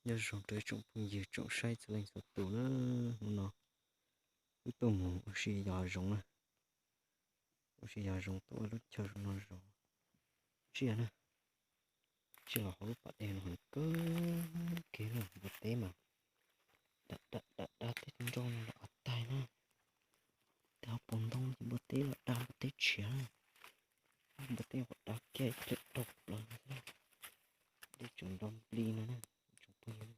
Nyob zoo rau ib tsoom phooj ywg tsoom saib txhua leej txhua tus na, hnub no wb tuaj mus ua si yos zoov na, ua si yos zoov tuaj ua lub chaw zoo no zov tsiaj na. Tsiaj los hauv lub pas dej no heev kawg kiag na, npua teb mas dam dam dam dab tej nroj no los av taig na. Tej hauv paus ntoo ces npua teb los dab npua teb tshiav na, npua teb los dab kiag ib pliag dhau plaws no xwb na. Dej tseem nrov nplig no na, tsoom phooj ywg,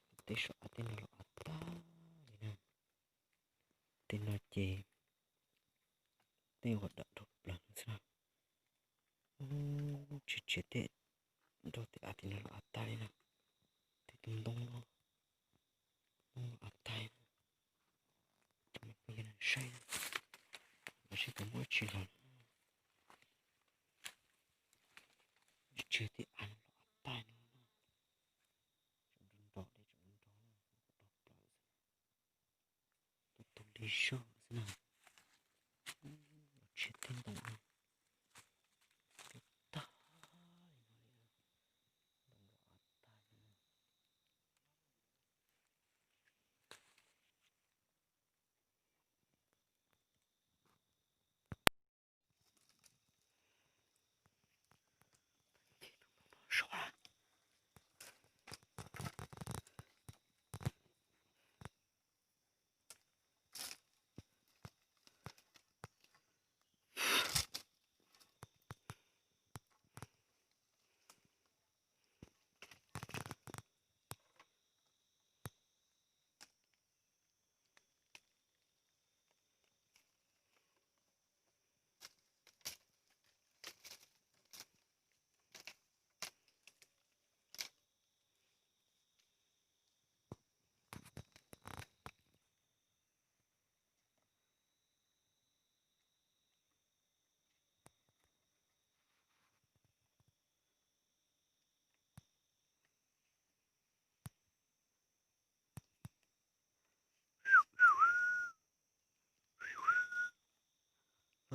npua teb saum av tej no los av tag li na. Tej no ces tej uas dam dhau plaws no xwb na. Ub, tshiav tshiav tej nroj tej av tim no los av tag li na. Tej tus ntoo no, ntoo los av tag li na. Cov me phooj ywg saib, los saib puas muaj dab tsi los. Tshiav tej av no los av tag li na. Tseem nrov nrov, dej tseem nrov nrov, tu tu li zog xwb na. Tshiav tej ntoo no, ntoo tag li no li, ntoo los av tag li na.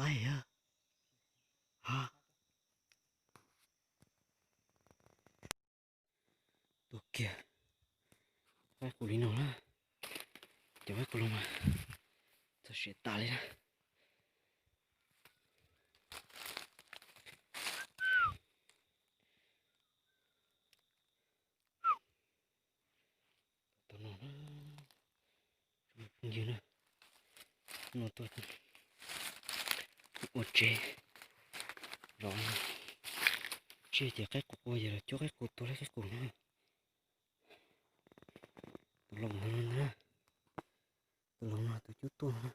Laij ha. Tuag kiag. Qaib qus li no na. Cov qaib qus los mas txog siav tas li na. Tus no na, phooj ywg na, no tuaj ua tsev zov tsiaj ces qaib qus, yog los cuab qaib qus, tua laib qaib qus na. Tus laus no na, tus laus no tus cuab tuaj na.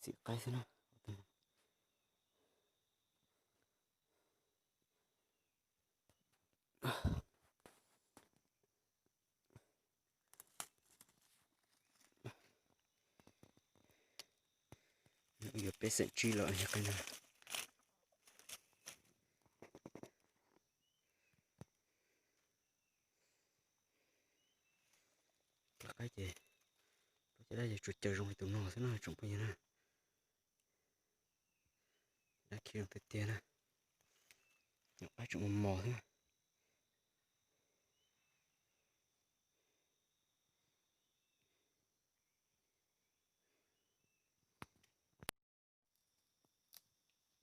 Tim xim qaib xwb na. Yuav peb xeem tsib los yog qe no. Lawv qaib ces, lawv caj dab ces tsuas caws zoo li tus no xwb na tsoom phooj ywg na. Dab khi zoo tiag tiag na. Nyuam qaib tseem mos mos xwb na.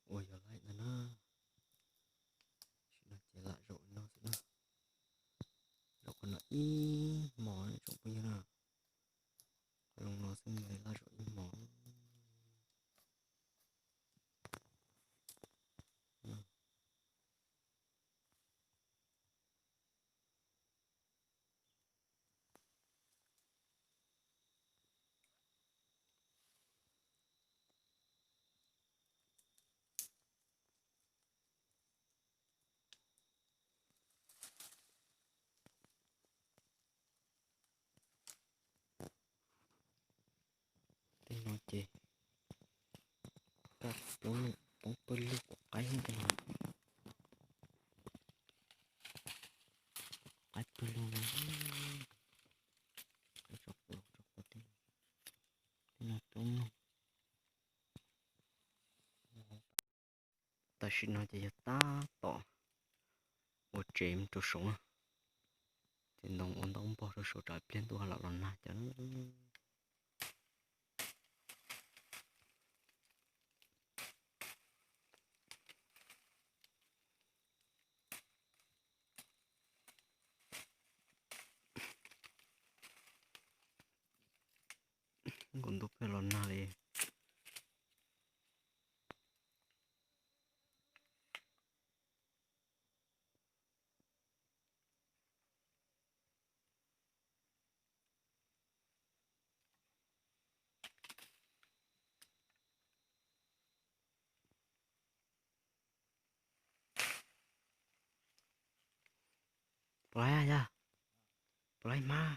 Ua yog laij ntag na. Tam sim no ces lam zaum li no xwb na. Zaum qhov no ib hmos tsoom phooj ywg na. Qhov zoo no xwb mas laj zaum ib hmos. Tej no ces kaj poob pawg lug kuv qaib tej no. Qaib pawg lug no, tso quav, tso quav tej no rau noj. Tam sim no ces yog tab tom ua tsev mus rau saud na, ces ntoo ua ntaub npog rau saud tsam pliag ntuj los los nag cov. Nkaus ntuj pheej los nag li. Puas laib yog? Puas laib hmab?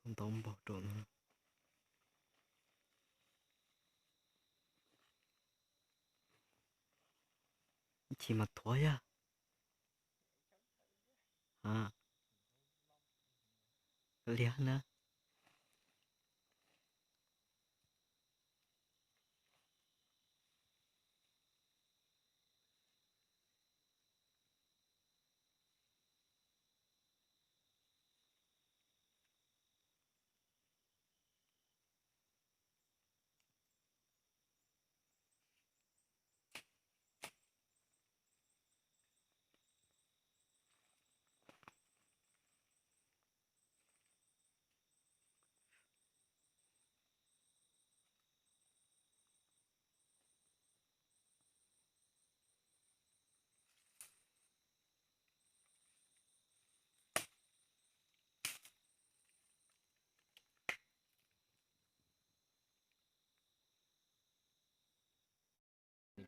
Phau ntaub npog rau no. Ib chim mas thuav yog. Liag na.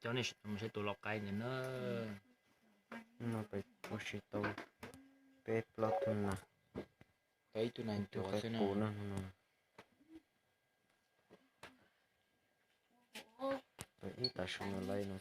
Coj nej mus saib tus lau qaib ntawd na. No peb ua si tau peb plaub tug nas, ib tug nas, ib tug qaib qus na no. Ib tag su no lawm no.